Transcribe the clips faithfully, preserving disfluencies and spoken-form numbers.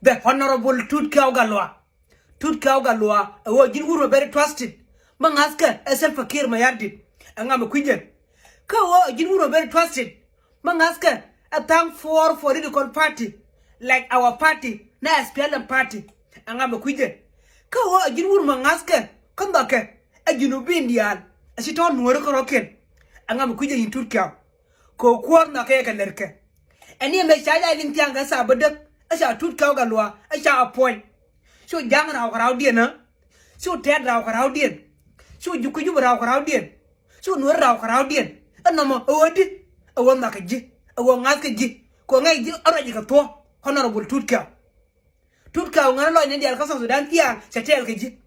The Honorable Tut Kiau Gatluak. Tut Kiau Gatluak, ɛ ɣöö ji̱n wut mɛ very trusted. Mä ŋa̱thkɛ ɛ Salva Kiir Mayardit. Ɛ ŋa mɛ kui̱cɛ? Kä ɣöö ji̱n wut mɛ very trusted. Mä ŋa̱thkɛ ɛ thaŋ four political party, like our party, nɛ S P L M party. Ɛ ŋa mɛ kui̱cɛ? Kä ɣöö ji̱n wut mɛ ŋa̱thkɛ kä nhɔkɛ ɛ Junubin diaal, ɛ ci tɔ̱ nuɔ̱ɔ̱ri kärɔ̱kiɛn. Ɛ ŋa mɛ kui̱cɛ, yɛn Tut Kiau? Kɛ ɣöö kuäär nhɔkɛ kɛ lɛrkɛ. Ɛn ni ɛmɛ ca jɛ liŋ thia̱a̱ŋ kɛ thaap bädäk, ɛ ca Tut Kiau Gatluak, ɛ ca appoint. Cu Ja̱a̱ŋ raw kɛ ra̱wdiɛn ɣä. Cu Tɛt raw kɛ ra̱wdiɛn. Cu Jukujup raw kɛ ra̱wdiɛn. Cu Nuäär raw kɛ ra̱wdiɛn. Ɛn nɔmɔ ɛ ɣöö di? Ɛ ɣöö nhɔkɛ ji̱. Ɛ ɣöö ŋa̱thkɛ ji̱. Kɛ ɣöö ŋäc ji̱ ɛ ruac kɛ thuɔ̱k. Honorable Tut Kiau. Tut Kiau, ŋän lɔcni diaal kä South Sudan thia̱a̱ŋ cɛ tɛɛl kɛ ji̱.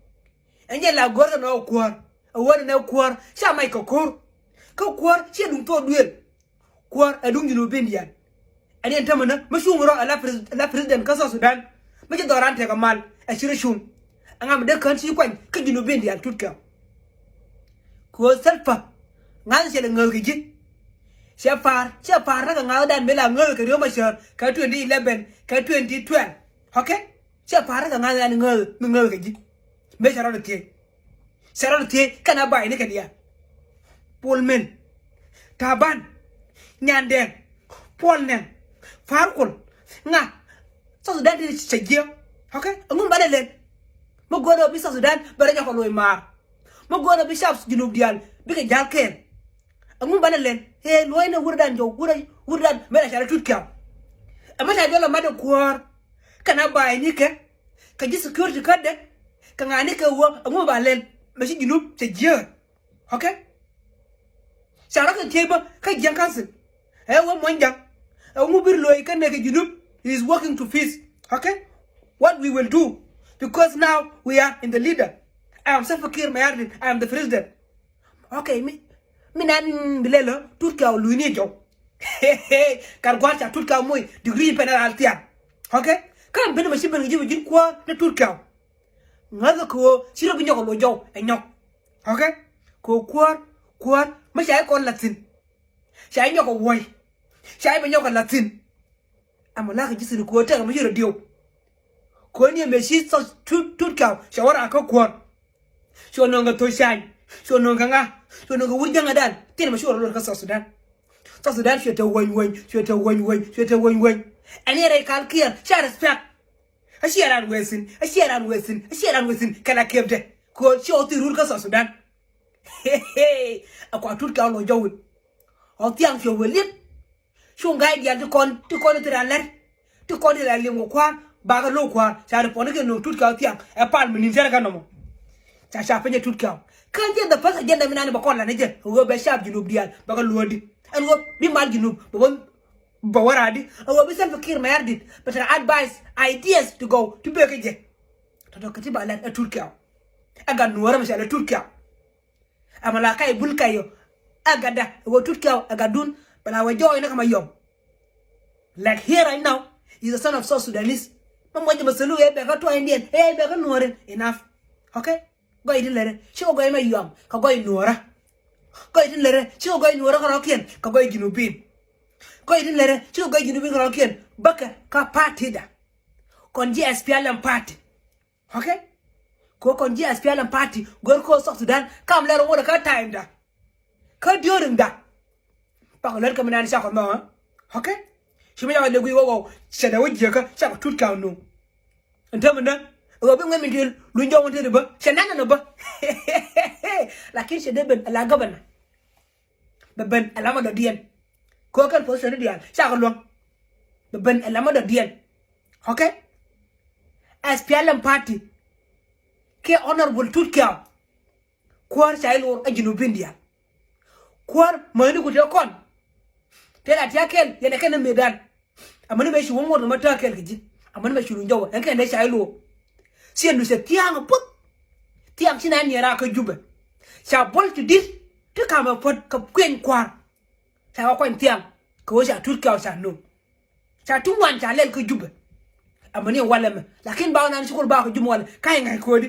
Ɛn jɛ la go̱rkɛ nɔ kuäär. Ɛ ɣöö nɛ kuäär ca mac kɛ ko̱r. Kä kuäär ciɛ duŋ thok duëël. Kuäär ɛ duŋ Junubin diaal. Ɛn yɛn tämɛ nä mi cuŋ rɔ ala pres-, ala president kä South Sudan. Mi ci dhɔran tekɛ mal ɛ ci rɔ cuŋ. Ɛ ŋa mi dee kän ci kuany kä Junubin diaal, Tut Kiau? Kɛ ɣöö Salva ŋa̱th cɛ lɛ ŋääth kɛ ji̱. Cɛ pa̱a̱r, cɛ pa̱a̱r rɛ kɛ ŋa̱thdan mëë la ŋääth kɛ Riek Machar kɛ twenty eleven kɛ twenty twelve. Okay? Cɛ pa̱a̱r rɛ kɛ ŋa̱thdan ŋääth mi ŋääth kɛ ji̱. Mëë cɛ rɔɔdɛ thiec. Cɛ rɔɔdɛ thiec kɛnɛ ba̱a̱cni kɛ diaal. Puɔl Mel, Taban, Nyandɛŋ, Puɔl Nɛŋ, Pa̱a̱r Kuɔl, ŋa? South Sudan ti cɛ jiäk. Okay? Ɛŋu banɛ lɛl? Mi go̱o̱rɛ bi South Sudan bɛ rɔ nyɔk kɛ luɔc maar. Mi go̱o̱rɛ bi cap Junub diaal bikɛ ja̱l kɛɛl. Ɛŋu banɛ lɛl? Ɛ luɔ̱cnɛ wurdan jɔw, wurdan, wurdan mëë la ca rɔ Tut Kiau. Ɛmɛ ca jɔl ɛ mat ɛ kuäär kɛnɛ ba̱a̱cni kɛ, kɛ ji̱ security kädɛ, kɛ ŋa̱ni kɛ ɣöö ɛŋu ba lɛl mɛ ci Junub cɛ jiäk. Okay? Ca rɔ kɛ thiec bä kä Jiäŋ Council. Ɛ wä muɔ̱ny Ja̱ŋ. Ɛŋu bi loc kä nɛy kɛ Junub? He is working to peace. Okay? What we will do? Because now we are in the leader. I am Salva Kiir Mayardit. I am the president. Okay, mi, mi nan bi lɛl ɣä Tut Kiau luuni jɔw. Kar gua̱a̱r ca Tut Kiau moc degree pɛn ɛ ral thia̱a̱ŋ. Okay? Kä ben mɛ ci ben kɛ ji̱ bi ji̱n kuäär ni Tut Kiau. Ŋäthä kɛ ɣöö ci rɔ bi nyɔk ɛ luɔc jɔw ɛ nyɔk. Okay? Kɛ ɣöö kuäär, kuäär mi ca i̱ kɔn la̱th thi̱n. Ca i̱ nyɔk ɛ wuɔ̱c. Ca i̱ bɛ nyɔk ɛ la̱th thi̱n. Ɛmɛ la̱kɛ ji̱ thi̱n kɛ ɣöö tɛkɛ mi ci rɔ diw. Kɛ ɣöö ni ɛmɛ ci Tut, Tut Kiau cɛ wä raak kä kuäär. Cu nööŋ kɛ Thoc Cany. Cu nööŋ kɛ ŋa? Cu nööŋ kɛ wur jäŋädan. Thi̱n ɛmɛ cu rɔ luɔt kä South Sudan. South Sudan cuɛ te wäny wäny, cuɛ te wäny wäny, cuɛ te wäny wäny. Ɛn ni rɛy Kal Kiir ca respect. A ciɛ ran wee thi̱n, a ciɛ ran wee thi̱n, a ciɛ ran wee thi̱n kɛ la kepdɛ. Kɛ ɣöö ci ɣɔw thi̱n rut kä South Sudan. Ɛ kua Tut Kiau lɔ jɔw wi̱n. Ɣɔw thiaŋ cuɛ wee li̱et. Cu ŋa̱c diaal ti kɔn, ti kɔn ti ran lɛr. Ti kɔn ti ran li̱em kɛ kua̱r. Bakɛ lo̱k kua̱r. Ca ri pɔn kɛ no̱o̱ŋ Tut Kiau thiaŋ. Ɛ pal mi ni̱n cärɛ kä nɔmɔ. Ca ca peny ɛ Tut Kiau. Kä jɛ the first agenda mi nani bɛ kɔn lan jɛ. Ɣöö bɛ cap Junub diaal. Bɛ kɛ luɔ̱ɔ̱di. Ɛn ɣöö bi mal Junub. Bɛ wä Bä wä raadi ɛ ɣöö bi Salva Kiir Mayardit bɛ tɛr advice, ideas ti gɔw ti bek kä jɛ. Tɔ̱tɔ̱ kä ti ba lɛt ɛ Tut Kiau. Ɛ gat nuɔ̱ɔ̱rä mɛ cɛ lɛ Tut Kiau. Ɛmɛ la kac bul kac yɔ. Ɛ gatdä ɛ ɣöö Tut Kiau ɛ gatdun bɛ la wä jɔɔy ni kɛ Mayɔm. Like here right now, he's a son of South Sudanese. Mɛ muɔc jɛ mɛ thälu ɛ bek kä tuɔɔk Indian, ɛ bek kä nuɔ̱ɔ̱rin. Enough. Okay? Gɔy tin lɛrɛ, cikɛ gɔy Mayɔm kɛ gɔy nuɔ̱ɔ̱rä. Gɔy tin lɛrɛ, cikɛ gɔy nuɔ̱ɔ̱rä kärɔ̱kiɛn kɛ gɔy Junubin. Gɔy tin lɛrɛ, cikɛ gɔy Junubin kärɔ̱kiɛn bäkɛ kä party da. Kɔn ji̱ S P L M party. Okay? Kɛ kɔn ji̱ S P L M party go̱r kä South Sudan kam lɛr ŋuɔ̱t kä time da. Kä during da. Pak lɛr kɛ mi nan cakɔ nhɔk. Okay? Ci mi cakɔ lɛ guiy wä wä cɛ lɛ wä jiäkä cakɔ Tut Kiau no̱o̱ŋ. Ɛn täämɛ nä ɛ ɣöö bi ŋuɛn min ti luny jɔw ɛn te ri bä cɛ nɛn ɛn ɛ bä. Lakin cɛ dee ben ala governor. Bɛ ben ala ma dɔ̱diɛn. Kɛ ɣöö kɛn position ni diaal cakɔ luäŋ. Bɛ ben ala ma dɔ̱diɛn. Okay? S P L M party kiɛ Honorable Tut Kiau. Kuäär ca i̱ luɔr ɛ Junubin diaal. Kuäär mäni ku tëë kɔn. Tëë la tia̱a̱ kɛl yɛn ɛ kɛn ɛ mëëdan. Amäni mɛ ci wä ŋuɔ̱t kɛ ma tääk kɛɛl kɛ ji̱. Amäni mɛ ci luny jɔwä ɛn kɛn dee ca i̱ luɔr. Ciɛ luth cɛ thia̱a̱ŋ ɛ puɔth. Thia̱a̱ŋ ci na niɛɛr a kä Jubɛ. Ca buɔl ti di̱t ti ka̱mɛ puɔ̱t kɛ kuɛny kua̱r. Ca kɛ kuany thia̱a̱ŋ kɛ ɣöö ca Tut Kiau ca no̱o̱ŋ. Ca ti ŋuan ca lɛl kä Jubɛ. Amäni walɛ mɛ lakin ba wä nan ci kul ba kɛ Jubɛ walɛ ka̱c ŋa̱c ko̱di.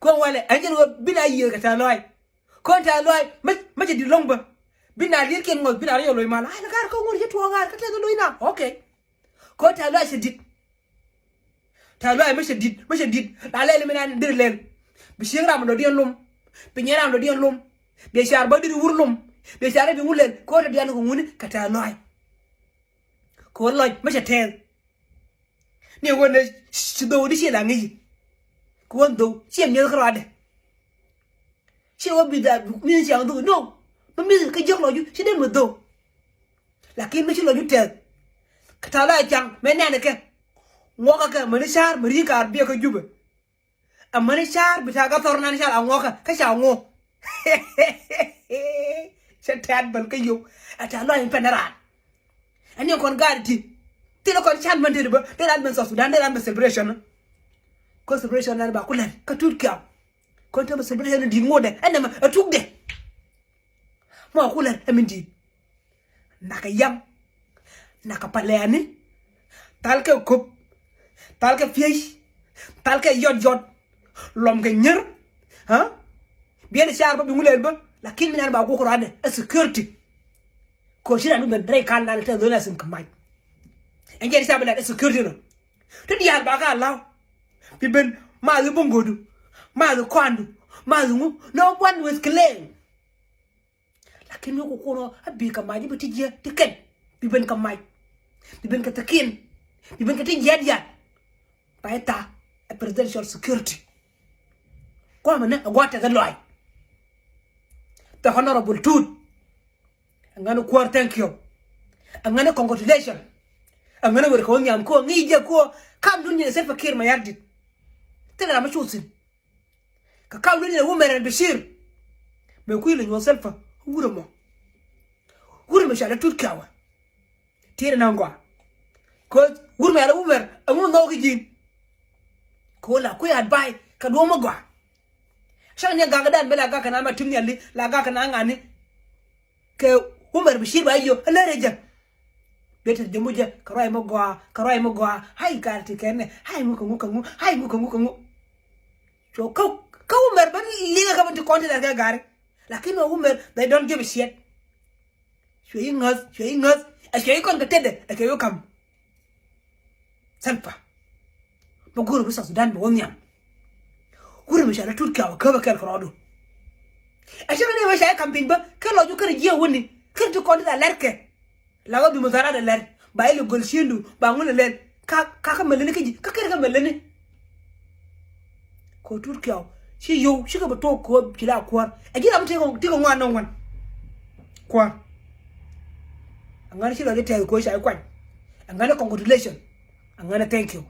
Kɔn walɛ ɛn jɛn ɣöö bi na yiëë kɛ tɛ̈th lɔaac. Kɔn tɛ̈th lɔaac mä, mä cɛ di̱t lɔ̱ŋ bä. Bi na li̱etkiɛn ŋɔth bi na rɔ yɛ loc mal. Ay, la ga̱r kä ŋuɔ̱t cɛ tuɔɔk ɣaar kä tɛ̈th loc na. Okay. Kɔn tɛ̈th lɔaac cɛ di̱t. Tɛ̈th lɔaac mi cɛ di̱t, mi cɛ di̱t. La lɛl mi nan deri lɛl. Bi cieŋ ram dɔ̱diɛn lom. Bi nyɛ ram dɔ̱diɛn lom. Bi car bä deri wur lom. Bi car bi ŋu lɛl. Kɛ ɣöö tɛ̈diɛn kɛ ŋuni kɛ tɛ̈th lɔaac. Kɛ ɣöö lɔc mi cɛ tɛth. Ni ɣöö ni ci dhou di ci la ŋi̱i̱c. Kɛ ɣöö dhou ci mi̱eth kärɔadɛ. Ci ɣöö bi dhal mi ci aŋ dhou, no. Mi mi̱eth kä jiäk lɔcdu ci dee mi dhou. Lakin mi ci lɔcdu tɛth. Kɛ tɛ̈th lɔaac caŋ mɛ nɛn kɛ. Ŋuɔkä kɛ mäni ca̱r mi ri̱i̱ŋ kaar biɛ kä Jubɛ. Amäni ca̱r bi ta̱a̱ kä thɔr nan cal aŋuɔkä kä ca ŋuɔ. Cɛ tɛ̈th bäl kä yio̱w. Ɛ tɛ̈th lɔaac in pɛn raan. Ɛn ni kɔn gaat ti. Thilɛ kɔn can män tëëd bä dee raan ben South Sudan dee raan ben celebration. Kɔn celebration nan ba ku lɛr kä Tut Kiaw. Kɔn te bä celebration in di̱t ŋotdɛ ɛn nɛmɛ ɛ tukdɛ. Ma ku lɛr ɛ min di̱i̱t. Nakɛ yaŋ. Nakɛ palɛɛni. Thalkɛ köp. Thalkɛ pi̱ec. Thalkɛ yɔt yɔt. Lɔmkɛ nyier. Ha? Biɛn ca̱r bä bi ŋu lɛl bä. Lakin mi nan ba guɔk rɔadɛ ɛ security. Kɛ ɣöö ci ran bi ben rɛy ka̱n nan te dhon a thi̱n kɛ mac. Ɛn jɛn ca bi lat ɛ security nɔ. Ti diaal ba ka law. Bi ben math i̱ bo̱ŋ go̱du. Math i̱ kɔandu. Math i̱ ŋu. No one was claim. Lakin mi ku kun ɔ a bi kɛ mac i̱ bi ti jiɛ ti kɛn. Bi ben kɛ mac. Bi ben kɛ thi̱kiɛn. Bi ben kɛ ti jiɛ diaal. Ba i̱ tha̱a̱ ɛ presidential security. Kuamɛ ni ɛ gua̱a̱th tekɛ lɔaac. The Honorable Tut. Ɛŋäni kuäär, thank you. Ɛŋäni congratulation. Ɛŋäni wër kɛ wä nhiam kuɔ ŋi̱i̱c jɛ kuɔ kam dun nyin ɛ Salva Kiir Mayardit. Thilɛ ram mi cu thi̱n. Kɛ kam dun nyin ɛ Umar al-Bashir. Mëë kui̱ lɛ nyuɔ̱th Salva wurɛ mɔ. Wurɛ mɔ cɔalɛ Tut Kiaw. Tiɛɛr ɛn a gɔaa. Cause wur mɛ ala wumɛr ɛŋu nhɔk kä ji̱n. Kɛ wä la kui̱ advice kɛ duɔ̱ɔ̱p mi gɔaa. Cäŋ ni gak dan ben la gak kɛ na ma tim nhiali la gak kɛ na ŋa̱ni. Kɛ wumɛr bi ci̱t ba yio̱ ɛ lär ɛ jɛ. Bɛ te jɛ mu jɛ kɛ ruac mi gɔaa kɛ ruac mi gɔaa. Hay kar ti kɛn nɛ hay ŋu kɛ ŋu kɛ ŋu hay ŋu kɛ ŋu kɛ ŋu. Cuɛ kä kä wumɛr ben liŋɛ kä ben ti kɔn ti lɛr kɛ gari. Lakin wumɛr they don't give a shit. Cuɛ i̱ ŋäth cuɛ i̱ ŋäth ɛ cuɛ i̱ kɔn kɛ tetdɛ ɛ cuɛ i̱ kam. Salva. Bä go̱o̱r bi South Sudan bɛ wä nhiam. Wurɛ mi ca la Tut Kiaw kä bä kɛl kɛ rɔɔdu. Ɛ cä kɛ ni wä ca i̱ kam piny bä kä lɔcdu kä rɛ jiɛ wuni kä rɛ ti kɔn ti la lɛr kɛ. La ɣä bi mutharat ɛ lɛr ba i̱ lɛ göl ciëndu ba ŋun ɛ lɛl. Ka ka kä mɛlɛni kä ji̱ kä kɛr kä mɛlɛni. Kɛ Tut Kiaw ci yio̱w cikɛ bi tok kɛ ɣöö ci la kuäär. Ɛ ji̱ ram mi tekɛ tekɛ ŋuan nɔŋ ŋuan. Kuäär. Aŋäni ci lɔcdä tɛth kɛ ɣöö ca i̱ kuany. Aŋäni congratulation. Aŋäni thank you.